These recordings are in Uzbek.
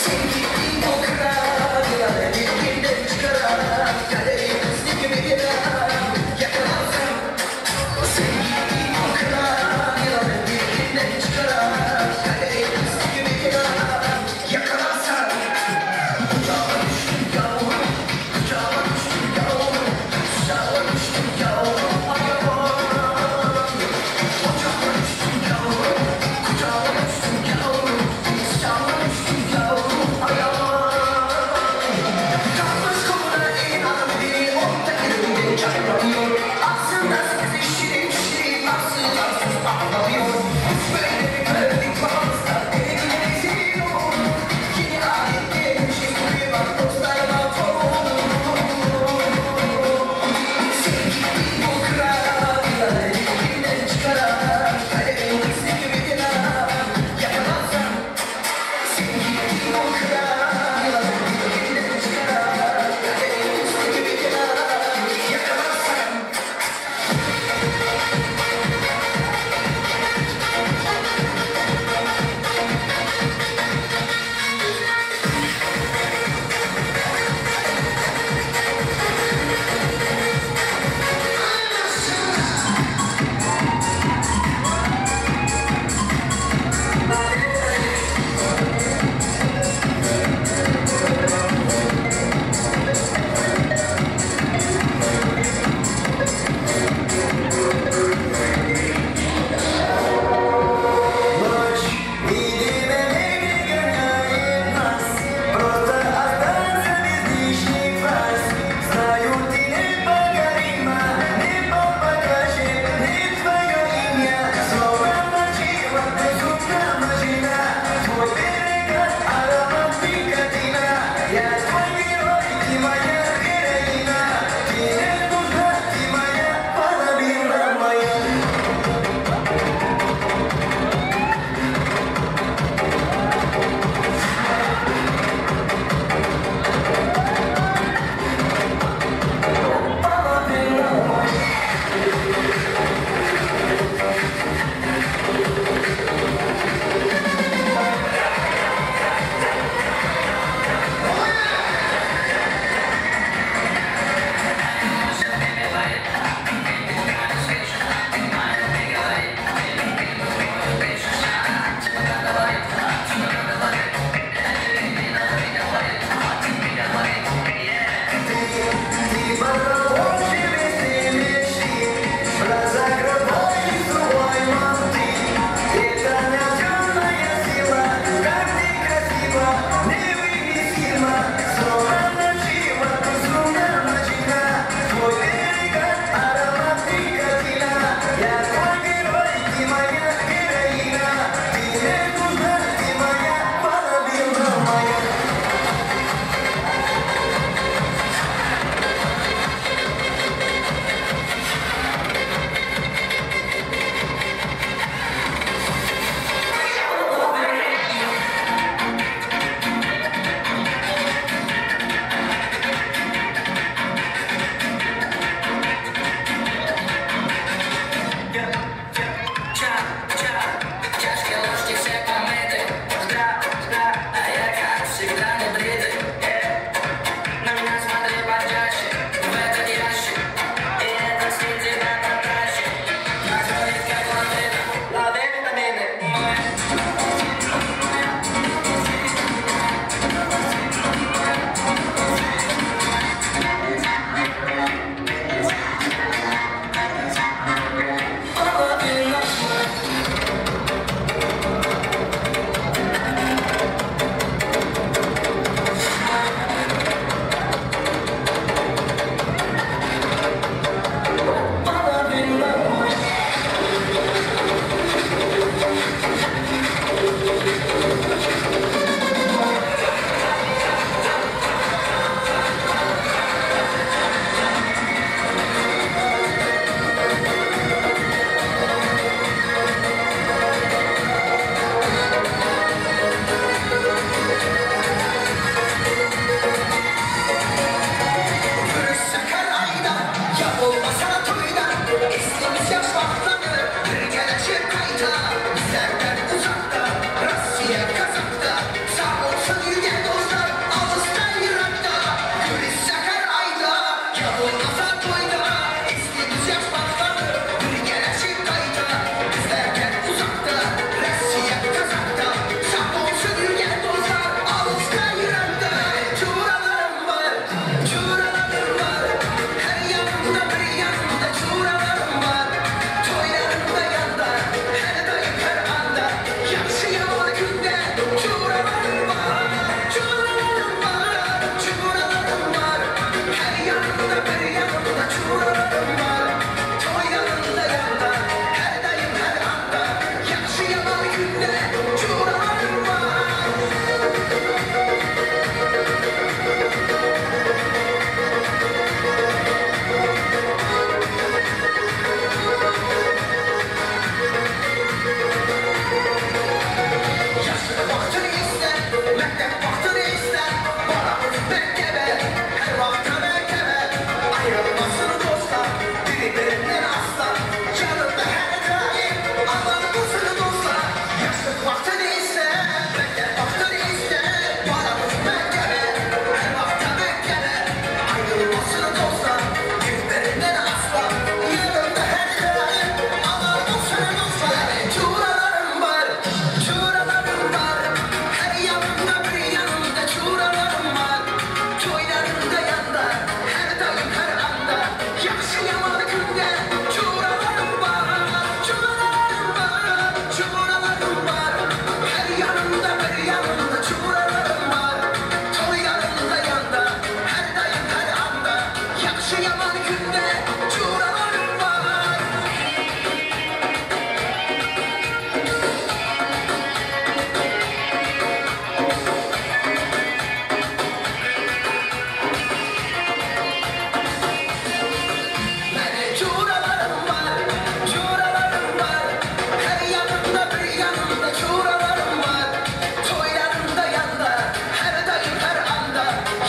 Sen gittin o kırar, yılan elinden çıkarar.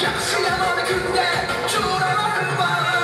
Yaxşı yaman gündə curalarım var.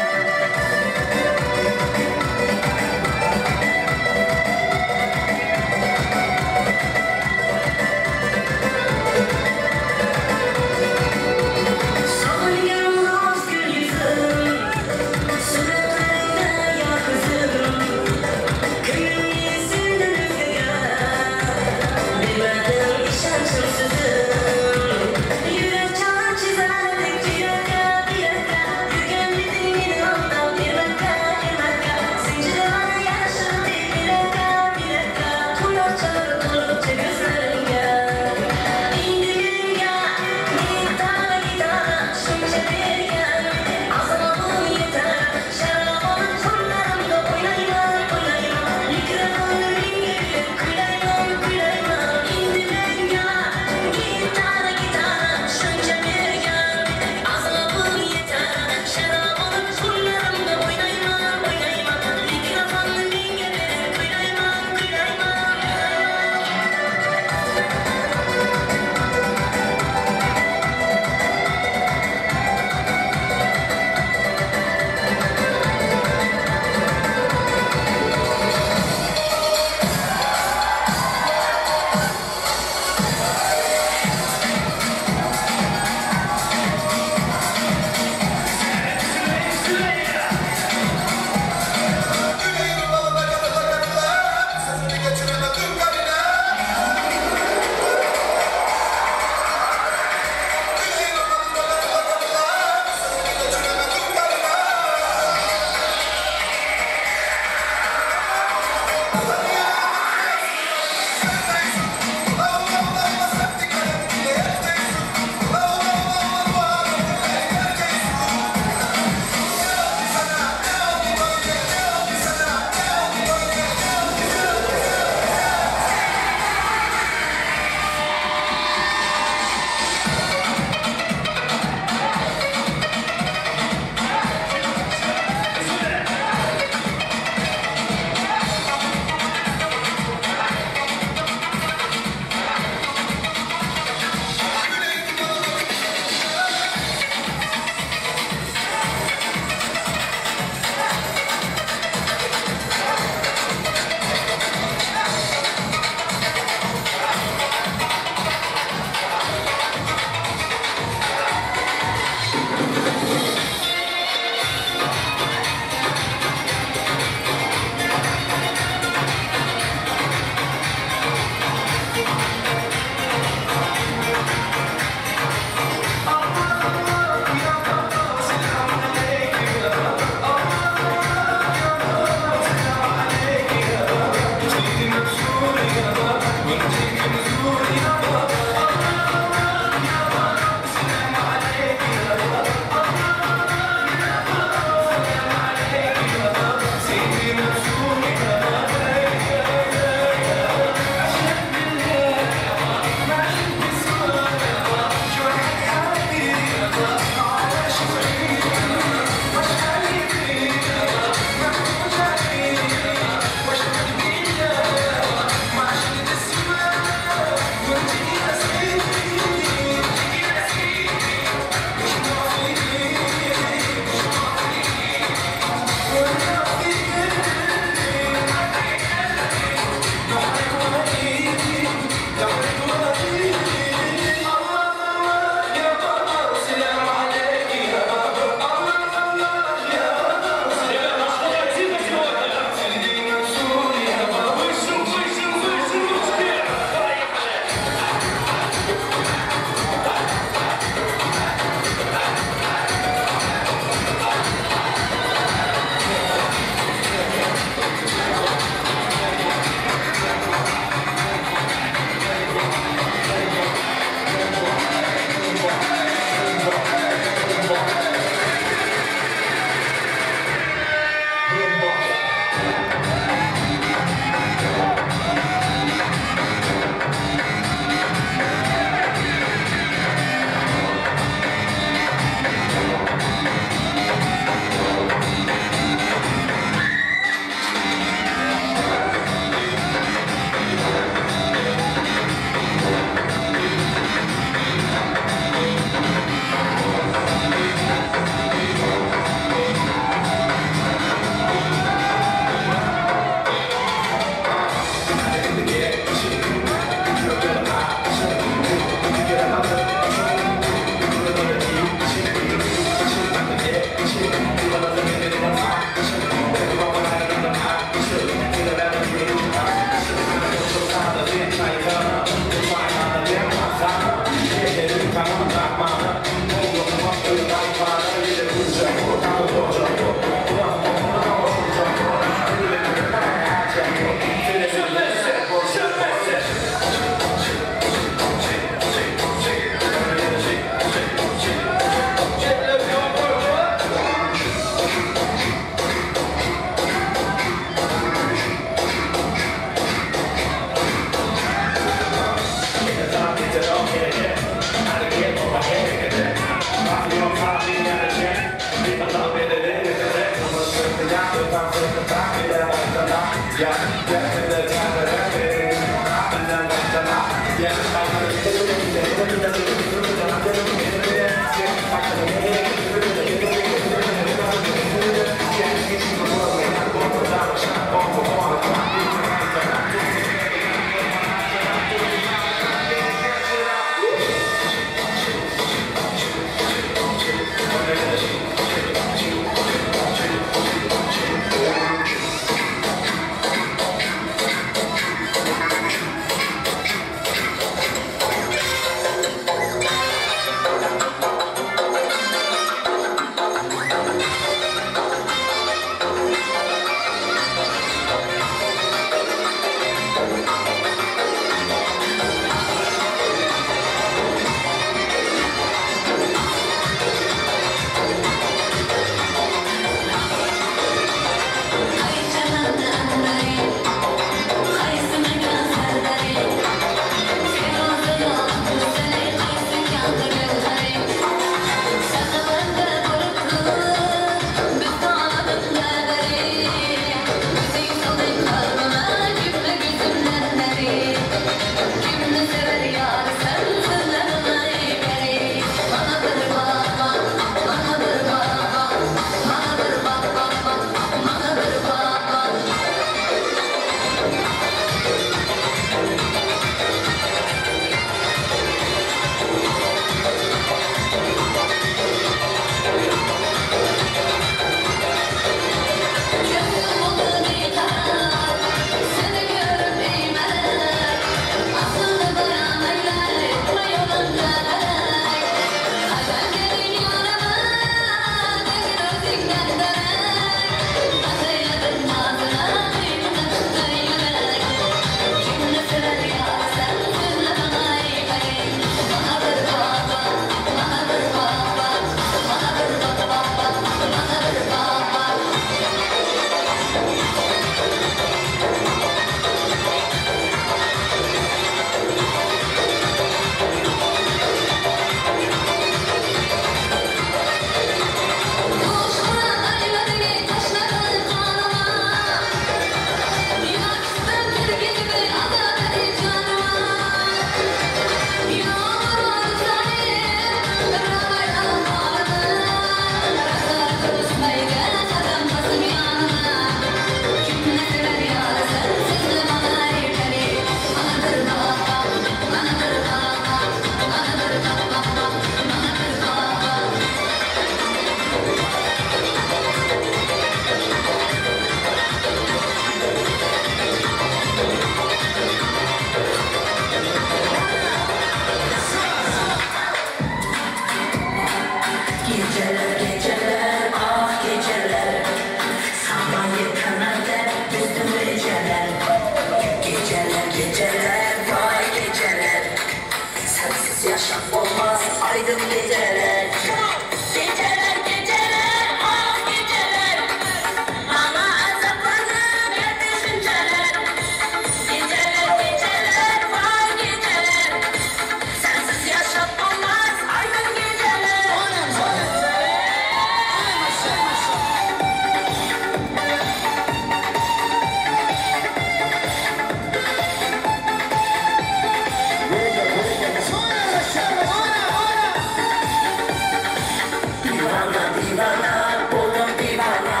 Divana, bo'ldim divana.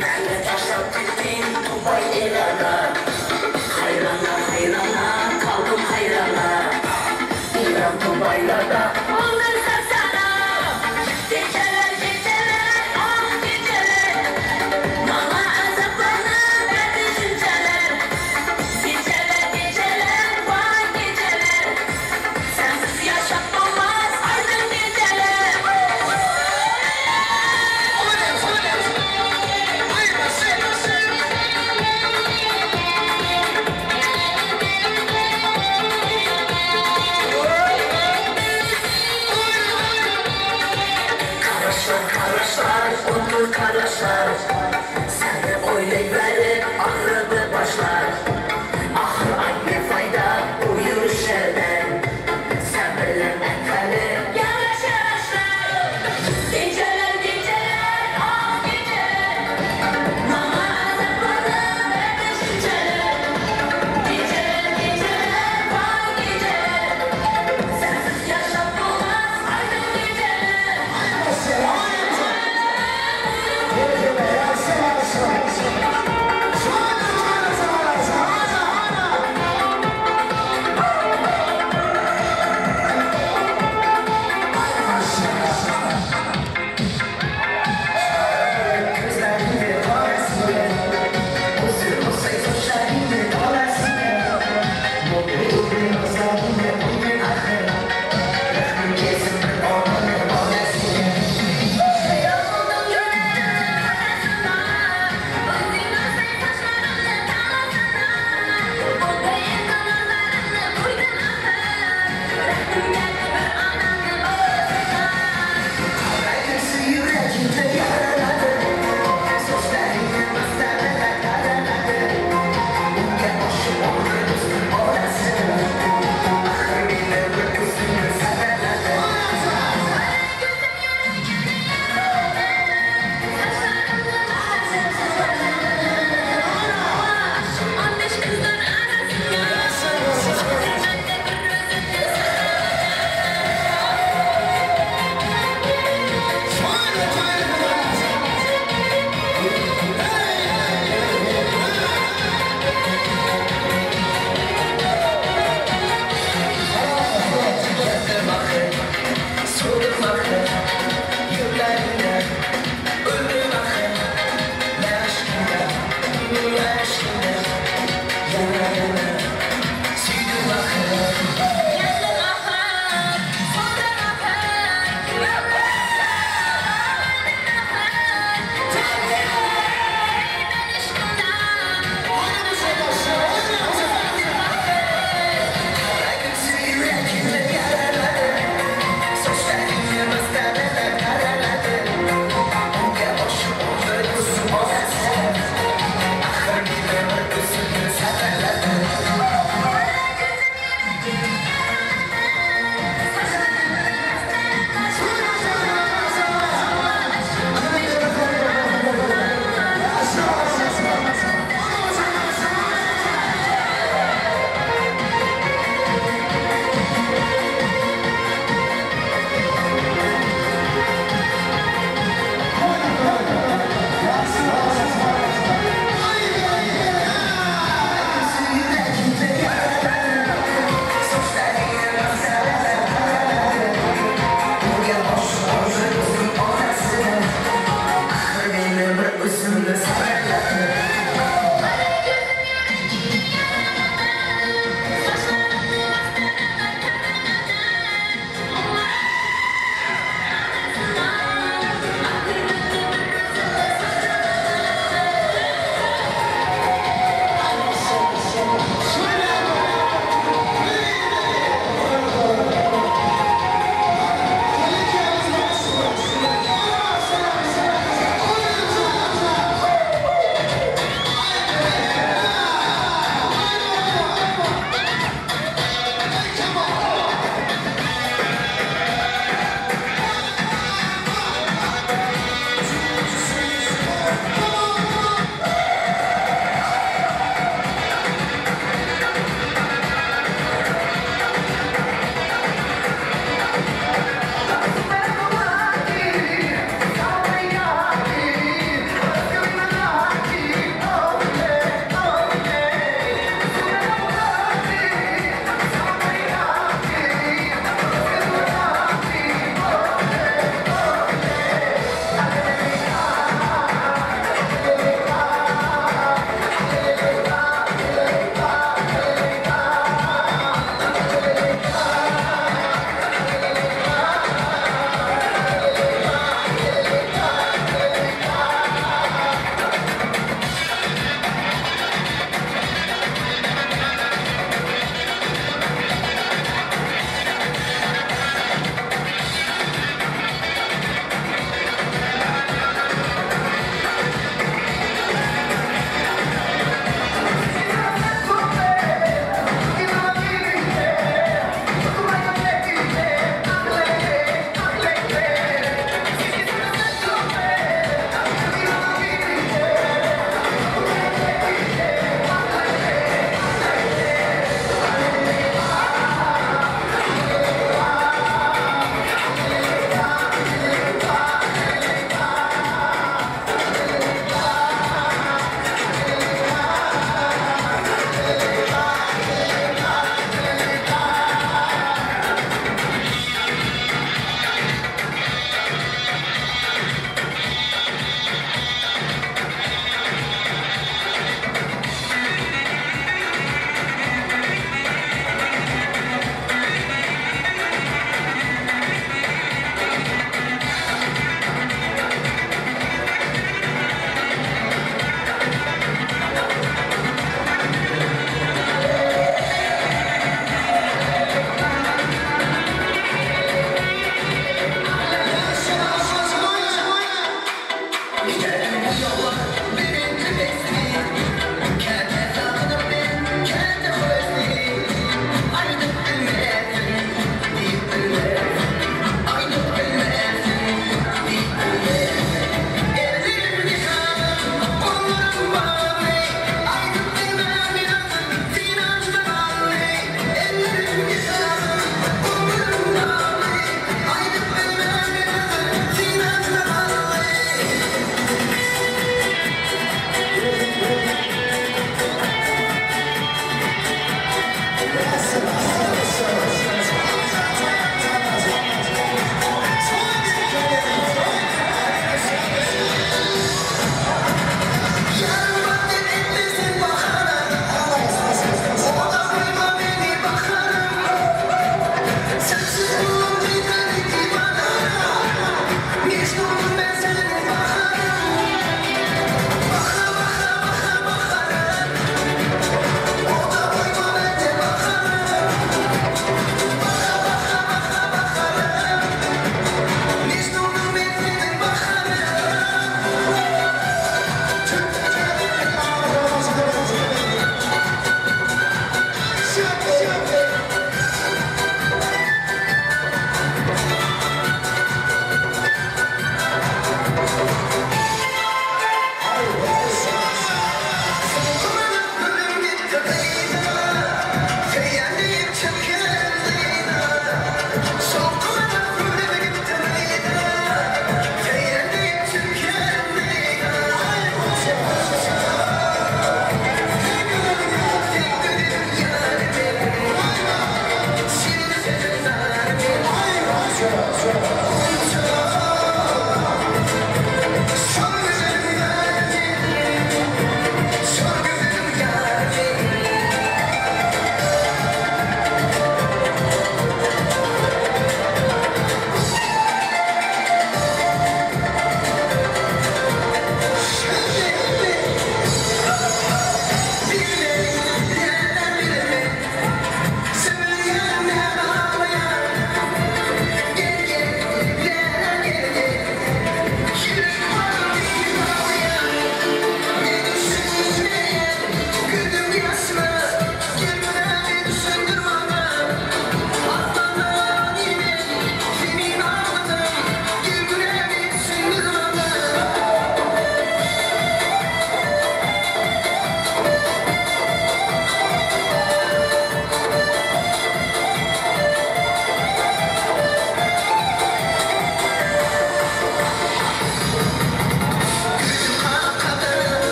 Meni tashlab ketding Dubay elana. Hayrona, hayrona, qaldim hayrona. İran Dubaylarda Oldu sarsana. Geceler geceler, ah geceler. Bana azaplanır her düşünceler. Geceler geceler, vay geceler. Sensiz yaşam olmaz aydın geceler. Karaşlar, karaşlar, onur karaşlar. Seni o'ylayverib og'ridi boshlar. Axir ay ne fayda bu yurishlardan. Sen bilan atalib Yavaş yavaşlar. Geceler geceler, ah geceler. Bana azaplanır her düşünceler. Geceler geceler, vay geceler. Sensiz yaşam olmaz aydın geceler. Yoruldum gönlümün arasına. Özün saçlarını talasına. O değil damarlarını koydun ahır. Rehtim geldi bir ananın odasına. Gözüm yüreğimi yaraladı. Saçlarını 15 kızın arasına. Ben de bir özünü Yandım ahır, soldan ahır. Ahır, ben aşkından.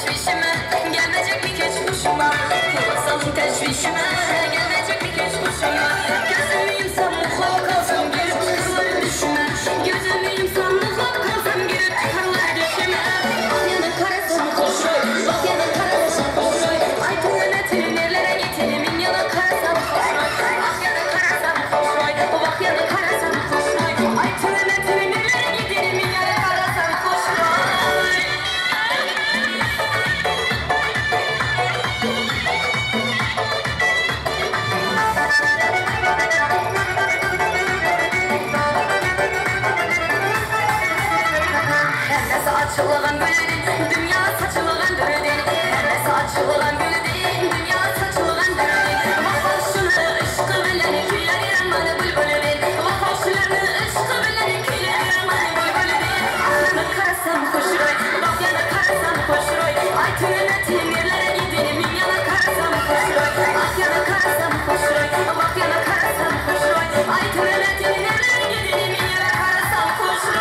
Teşvişime, gelmeyecek mi hiç kuşuma? Kulak salın teşvişime, gelmeyecek mi hiç kuşuma? Gözümü yumsam mutlak kalsam girip çıkırlar düşüme. Gözümü yumsam mutlak kalsam girip çıkırlar düşüme. Ah yana karasam koşuy, bak yana karasam koşuy. Ay tüyüne tüyünlere getirim yana karasam koşuy. Ah yana karasam koşuy, bak yana karasam koşuy. Ay tüyüne tüyünlere getirim yana karasam koşuy. Hemmesi açılğan gülden, dünya saçılğan dürden. Hemmesi açılğan gülden, dünya saçılğan dürden. Vafaşını ışkı bilen küyler yamanı bülbülden. Vafaşını ışkı bilen küyler yamanı bülbülden. Aklını karasam koşuroy, bak yana karasam koşuroy. Ay tüyüne temirlere gidelim, yana karasam koşuroy. Ah yana karasam koşuroy, bak yana karasam koşuroy. Ay tüyüne temirlere gidelim, yana karasam koşuroy.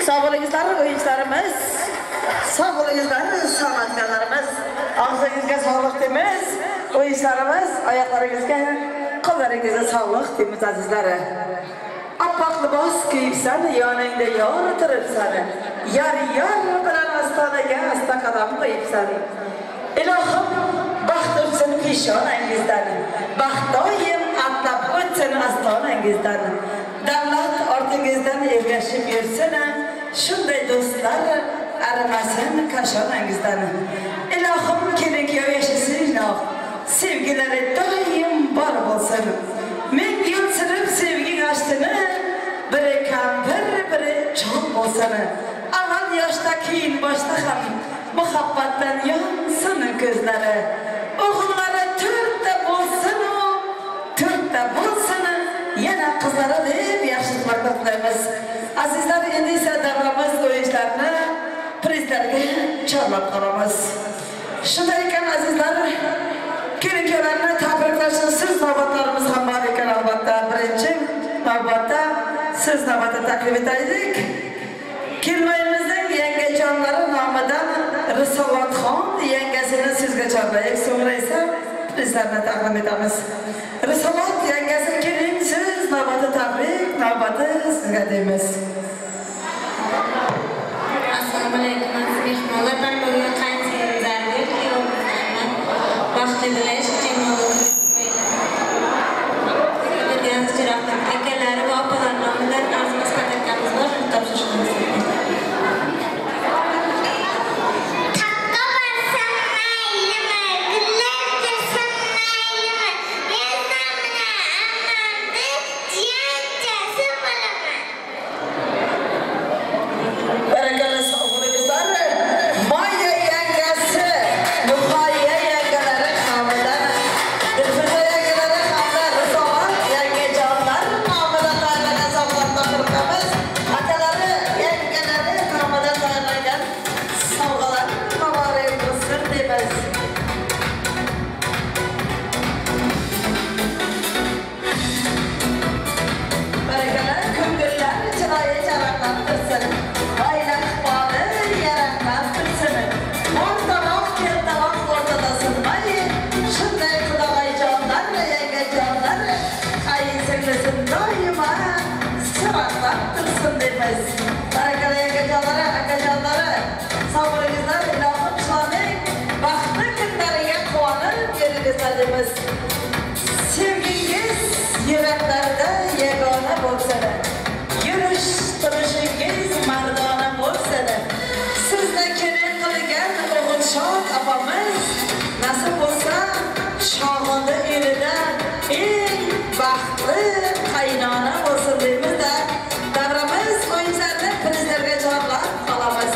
Sog' bo'lingizlar o'yinchilarimiz, sog' bo'lingizlar san'atkorlarimiz. Og'zingizga sog'liq deymiz, o'yinchilarimiz, oyoqlaringizga, qo'llaringizga sog'liq deymiz azizlar. Oppoq libos kiyibsan, yoningda yor turibsan. Yor yor bilan ostonaga asta qadam qo'yibsan. Ilohim baxt o'tsin peshonangizdan, baxt doim atlab o'tsin ostonangizdan. Davlat ortingizdan ergashib yursin, shunday do'stlar arimasin kashonangizdan. Ilohim kelin-kuyov yashasin, sevgilari doim bor bo'lsin. Ming yil surib sevgi gashtini, biri kampir, biri chol bo'lsin. Avval yoshda, keyin boshda ham muhabbatdan yonsin ko'zlari. O'g'illari to'rtta bo'lsin, to'rtta bo'lsin, yana qizlari deb yaxshi tilaklar tilaymiz. Azizlar, endi esa davramiz o'yinchilarni prizlarga chorlab qolamiz. Shunday ekan azizlar, kelin-kuyovlarni tabriklashni siz navbatlarimiz ham bor ekan albatta. Birinchi navbatda siz navbatda taklif etaylik. Kelmayimizning yangajonlari nomidan Risolatxon yangasini sizga chorlaylik, so'ngra esa prizlarni taqdim etamiz. Risolat yangasi keling, siz navbati tabrik, navbati sizga deymiz. Assalomu alaykum aziz mehmonlar. Ben bugun qaynsingiz kuyovimizlarni baxtli tilash akalari va opalari nomidan arzimiz patakamiz bor, shuni topshirishimiz. Sevgingiz yuraklarda yagona bo'lsin. Yurish turishingiz mardona bo'lsin. Sizni kelin qilgan O'g'ilshod opamiz nasib bo'lsa Shog'onda elida eng baxtli qaynona bo'lsin deymiz-da. Davramiz o'yinchilarni prizlarga chorlab qolamiz.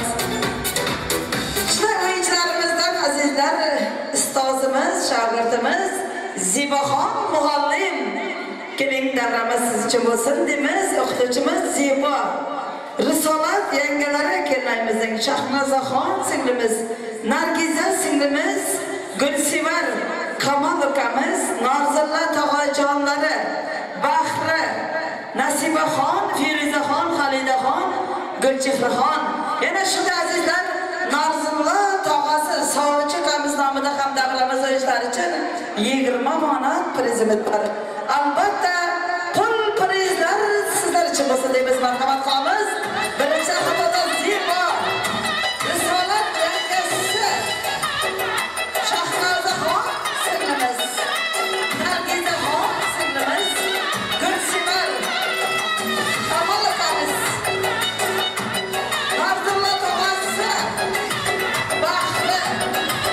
Shunday o'yinchilarimizdan azizlar, ustozimiz, shogirdimiz Ziboxon muallim, keling davramiz siz uchun bo'lsin deymiz. O'qituvchimiz Zibo, Risolat yangalari kelinlarimizning Shahnozaxon singlimiz, Nargiza singlimiz, Gulsevar Kamol ukamiz, Norzilla tog'ajonlari, Bahri, Nasibaxon, Feruzaxon, Xalidaxon, Gulchehraxon. Yana shunday azizlar, Norzilla tog'asi Sovchi ukamiz nomida ham davramiz o'yinchilari uchun 20 manat prizimiz bor. Albatta pul prizlar sizlar uchun bo'lsin deymiz. Marhamat qilamiz. Birinchi xatoda Zibo, Risolat yangasi, Shahnozaxon singlimiz, Nargizaxon singlimiz, Gulsevar Kamol ukamiz, Narzulla tog'asi, Bahri,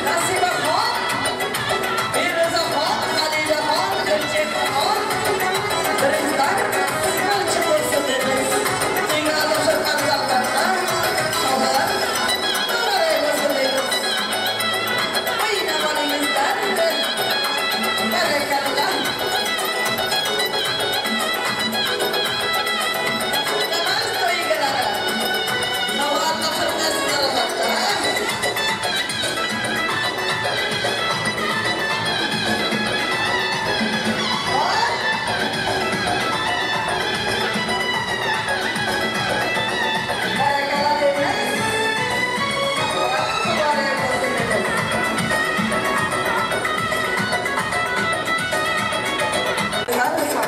Nasibaxon, Feruzaxon, Xalidaxon, Gulchehraxon,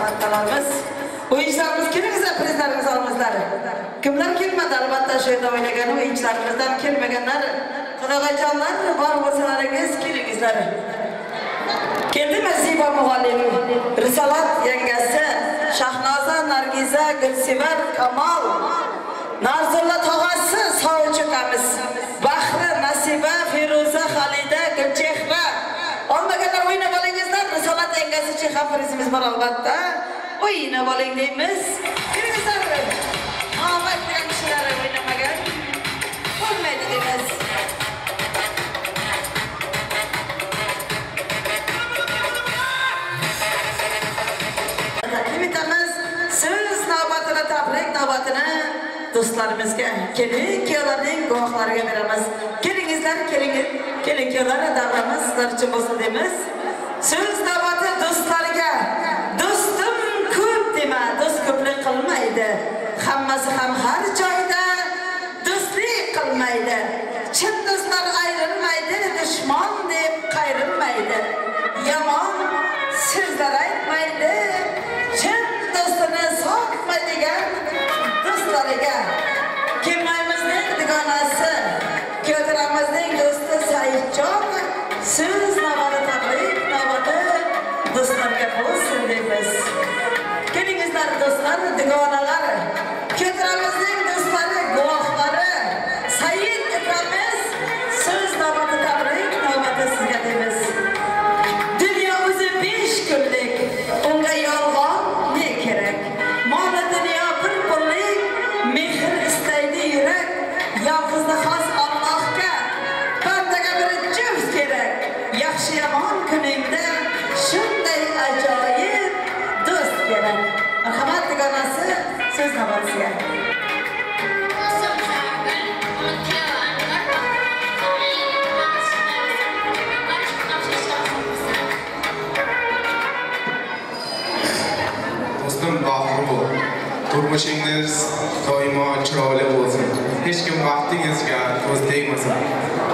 Marhamat qilamiz. O'yinchilarimiz kelingizlar, prizlarimizni olingizlar. Kimlar kelmadi? Albatta shu yerda o'ynagan o'yinchilarimizdan kelmaganlar, qudag'ayjonlar bor bo'lsalaringiz kelingizlar. Keldimi Ziba muallim, Risolat yangasi, Shahnoza, Nargiza, Gulsevar, Kamol, Narzulla tog'asi, sovchi ukamiz, Bahri, Nasiba, Feruza, Xalida, Gulchehra. Olmaganlar o'ynab olingizlar. Risolat yangasi uchun ham prizimiz bor albatta. O'ynab oling deymiz. Kelingizlar. Omad degan kishilar o'ynamagan bo'lmaydi deymiz. Takdim etamiz. So'z navbatini, tabrik navbatini do'stlarimizga, kelin kuyovlarning guvohlariga beramiz. Kelingizlar, keling, kelin kuyovlar, davramiz sizlar uchun bo'lsin deymiz. So'z navbati do'stlarga. Do'stim ko'p dema, do'st ko'plik qilmaydi. Hammasi ham har joyda do'stlik qilmaydi. Chin do'stlar ayrilmaydi, dushman deb qayrilmaydi. Yomon so'zlar aytmaydi, chin do'stini sotmaydigan do'stlariga. Kelmaymizning dugonasi, kuyovlarimizning do'sti Saidjon, so'z navbati, tabrik navbati do'stlarga bo'lsin deymiz. Kelingizlar do'stlar, dugonalar, kuyovlarimizning do'stlari, guvohlari, Said ukamiz, so'z navbati, tabrik navbati sizga deymiz. Dunyo o'zi 5 kunlik, unga yolg'on ne kerak? Moli dunyo bir pullik, mehr istaydi yurak. Yolg'izni xos Allohga, bandaga bir juft kerak. Yaxshi yomon kuningda shunday ajoyib do'st kerak. Marhamat dugonasi, so'z navbati. Do'stim baxtli bo'l. Turmushingiz doimo chiroyli bo'lsin. Hech kim baxtingizga ko'z tegmasin.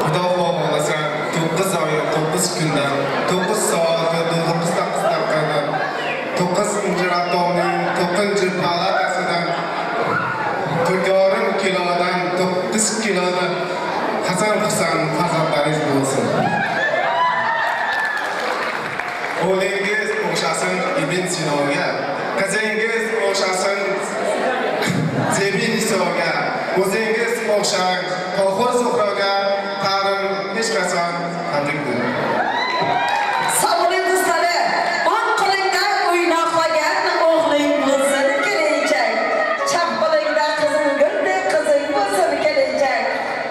Xudo xohlasa 9 oy 9 kundan 9 soat va 9 daqiqadan 9-roddomning 9-palatasidan 4,5 kilodan 9 kilodan Hasan Husan farzandlaringiz bo'lsin. O'g'lingiz o'xshasin Ibn Sinoga, qizingiz o'xshasin Zebin Isoga, o'zingiz o'xshang Tohir Zuhroga. Ta'lim hech qachon tabrik bo'lmaydi. Sog' bo'ling do'stlari. O'ng qo'lingda o'ynoqlagan o'g'ling bo'lsin kelinchak. Chap qo'lingda qizing guldek qizing bo'lsin kelinchak.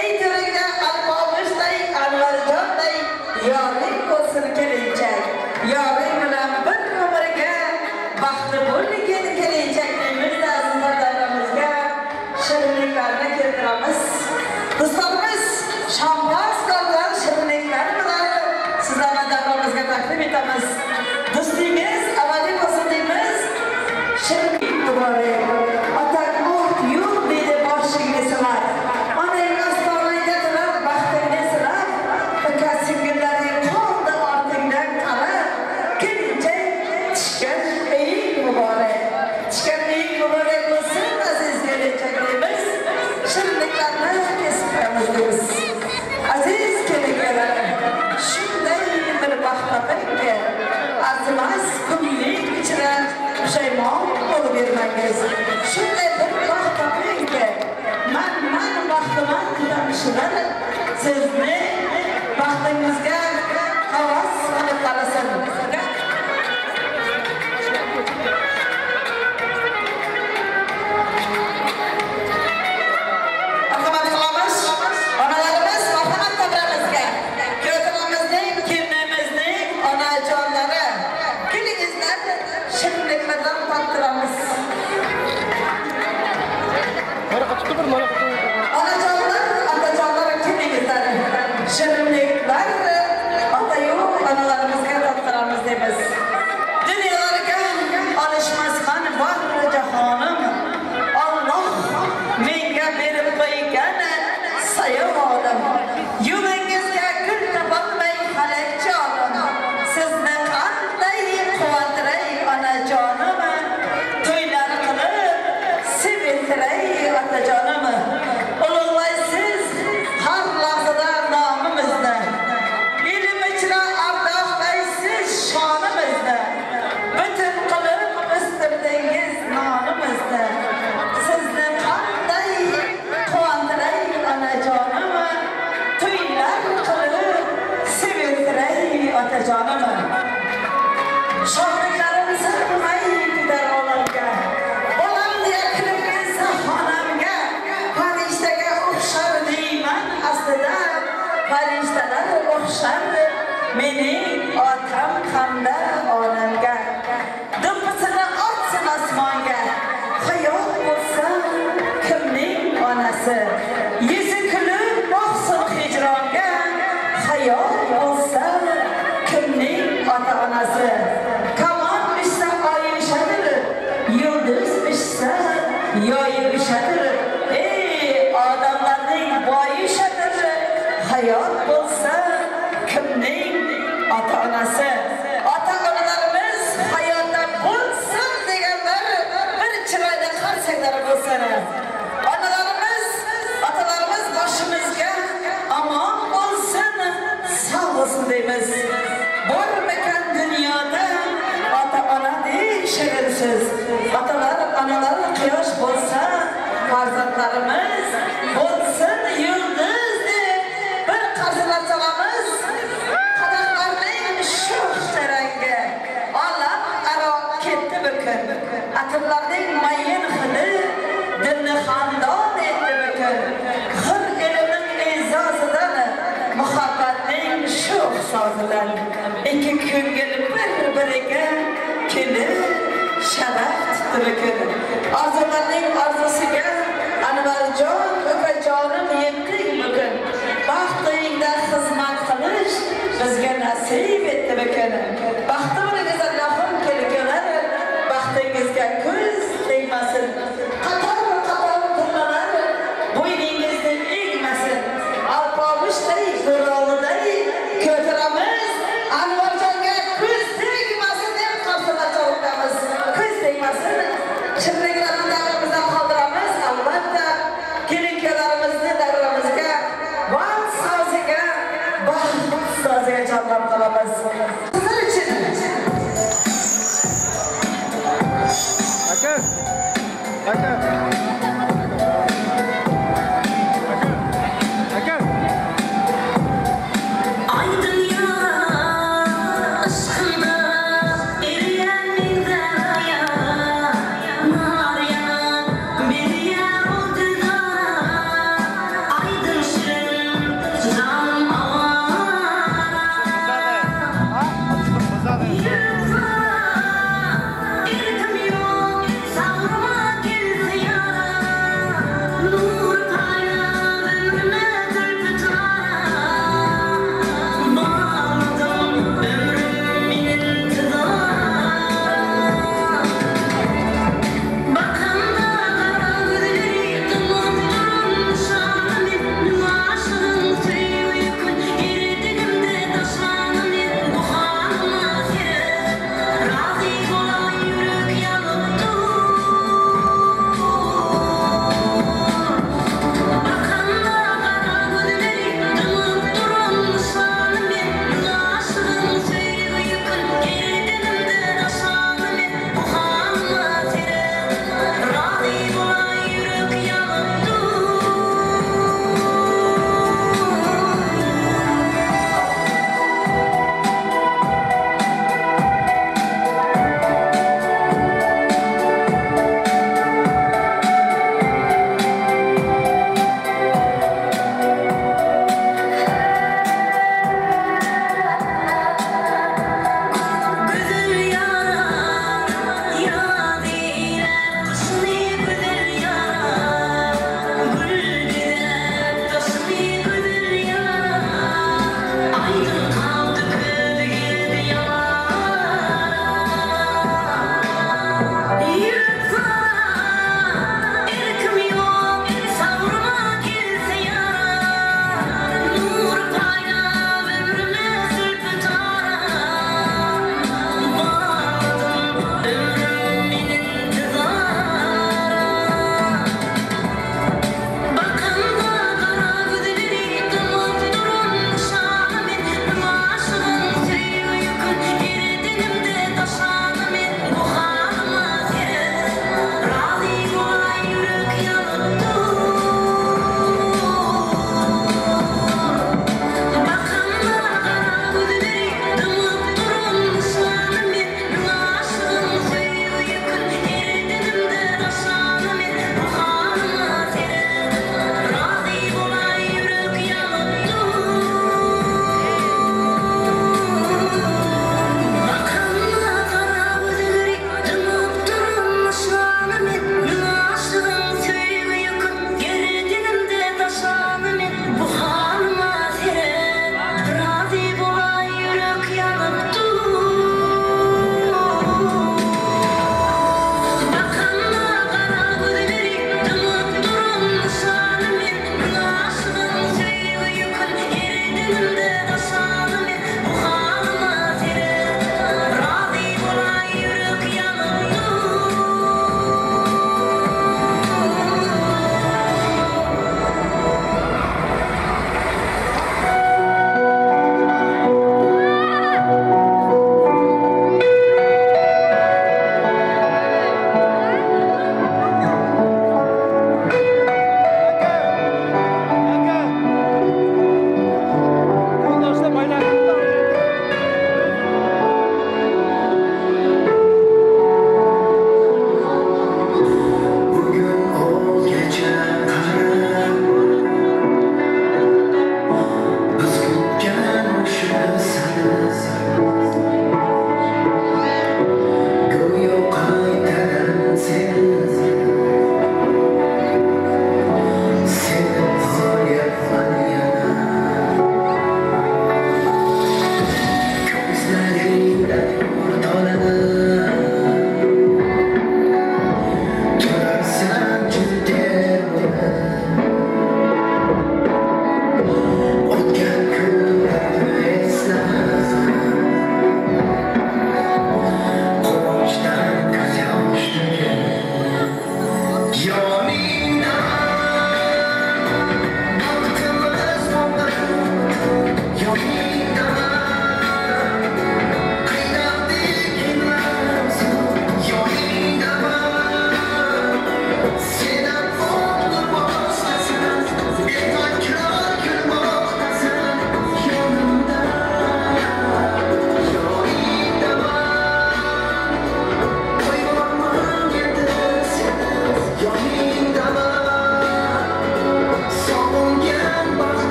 Ey to'ringda Alpomishday, Anvarjonday yoring bo'lsin kelinchak. Yoring bilan bir umrga baxtli bo'lgin kelinchak deymiz azizlar davramizga shirinliklarni keltiramiz. Do'stlarimiz, shampanskiy bilan shirinliklar bilan sizlarni davramizga taqdim etamiz. Do'stligingiz abadiy bo'lsin deymiz. Shirinlik muborak. Otang o't yo'q deydi boshingni silar. Onang ostonangda turar baxtingni silar. Uka singillaring qoldi ortingdan qarab. Kelinchak tushgan eng muborak. Tushgan eng muborak bo'lsin aziz kelinchak deymiz. Shirinliklarni kesib qo'yamiz deymiz. Aziz kelinlar, shunday bir baxt topingki, arzimas kunlik ichida pushaymon bo'lib yurmangiz. Shunday bir baxt topingki, man baxtiman degan kishilar sizni baxtingizga havas qilib qarasin. Marhamat qilamiz. Onalarimiz marhamat davramizga. Kuyovlarimizning, kelinimizning onajonlari. Kelingizlar, shirinliklardan tottiramiz. Onajonlar, otajonlar kelingizlar. Shirinliklar otayu onalarimizga tottiramiz deymiz. Dunyolarga olishmasman bor jahonim. Alloh menga berib qo'ygan sayonim. Yo'lingizga gul topolmay falak jonim. Sizni qanday quvontiray onajonim. Shirin so'z. Otalar, onalar quyosh bo'lsa, farzandlarimiz bo'lsin yulduz deb bir qarsalar solamiz. Qadamlarning shuh sharangi olam aro ketdi bir kun. Atirlarning mayin hidi dilni xandon etdi bir kun. Hir ilmning e'zozidan, muhabbatning shuh sozidan ikki ko'ngil bir-biriga kelib sharaf tutdi bir kun. Orzularning orzusiga Anvarjon ukajonim yetding bugun. Baxt uyingda xizmat qilish bizga nasib etdi bugun. Baxti bo'lingiz Allohim kelganlar, baxtingizga ko'z tegmasin. Qator-qator turnalar bo'yningizni egmasin. Alpomishday Go'ro'g'liday ko'taramiz. Anvarjonga ko'z tegmasin deb qarsalar chalamiz. Ko'z tegmasin. Shirinliklarni davramizdan qoldiramiz. Albatta kelin-kuyovlarimizni davramizga vaqt soziga, baxt soziga chorlab qolamiz. Sizlar uchun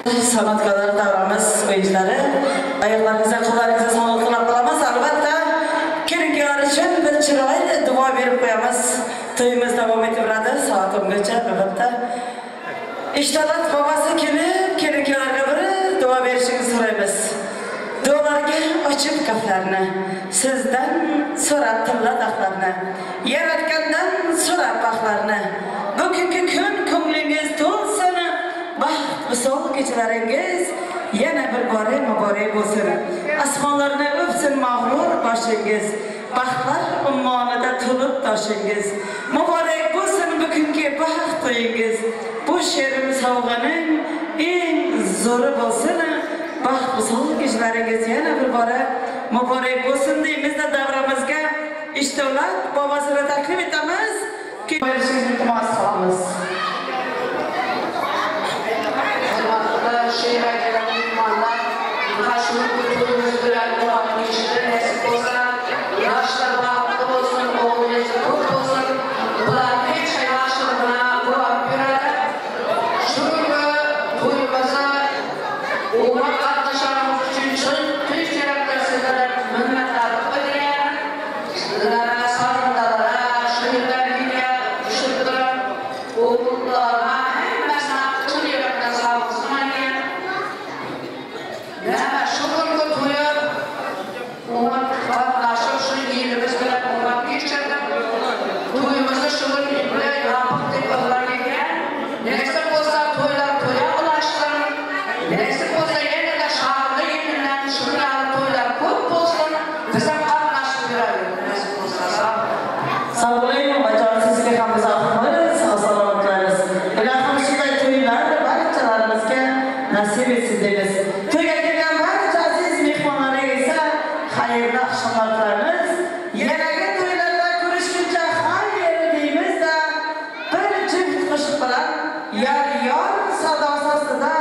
San'atkorlar davramiz o'yinchilari, oyoqlaringizga, qo'llaringizga sog'liq tilab qolamiz. Albatta, kelin-kuyovlar uchun bir chiroyli duo berib qo'yamiz. To'yimiz davom etaveradi soat 10gacha albatta. Ishtalat bobosi kelib, kelin-kuyovlarga bir duo berishingizni so'raymiz. Duolarga ochib kaflarni, sizdan so'rab tilla dahlarni, yaratgandan so'rab baxtlarni. Bugungi kun ko'nglingiz to'lsin, baxt visol kechalaringiz yana bir bora muborak bo'lsin. Osmonlarni o'psin mag'rur boshingiz, baxtlar ummonida to'lib toshingiz. Muborak bo'lsin bugungi baxt to'yingiz. Bu she'rim sovg'aning eng zo'ri bo'lsin. Baxt visol kechalaringiz yana bir bora muborak bo'lsin deymizda davramizga Ishtovlat bobosini taklif etamiz. Berishingizni iltimos qilamiz. Nasip etsin deymiz. To'yga kelgan barcha aziz mehmonlarga esa xayrli oqshomlar tilaymiz. Yanagi to'ylarda ko'rishguncha xayr deymiz-da, bir juft qo'shiq bilan yor yor sadosi ostida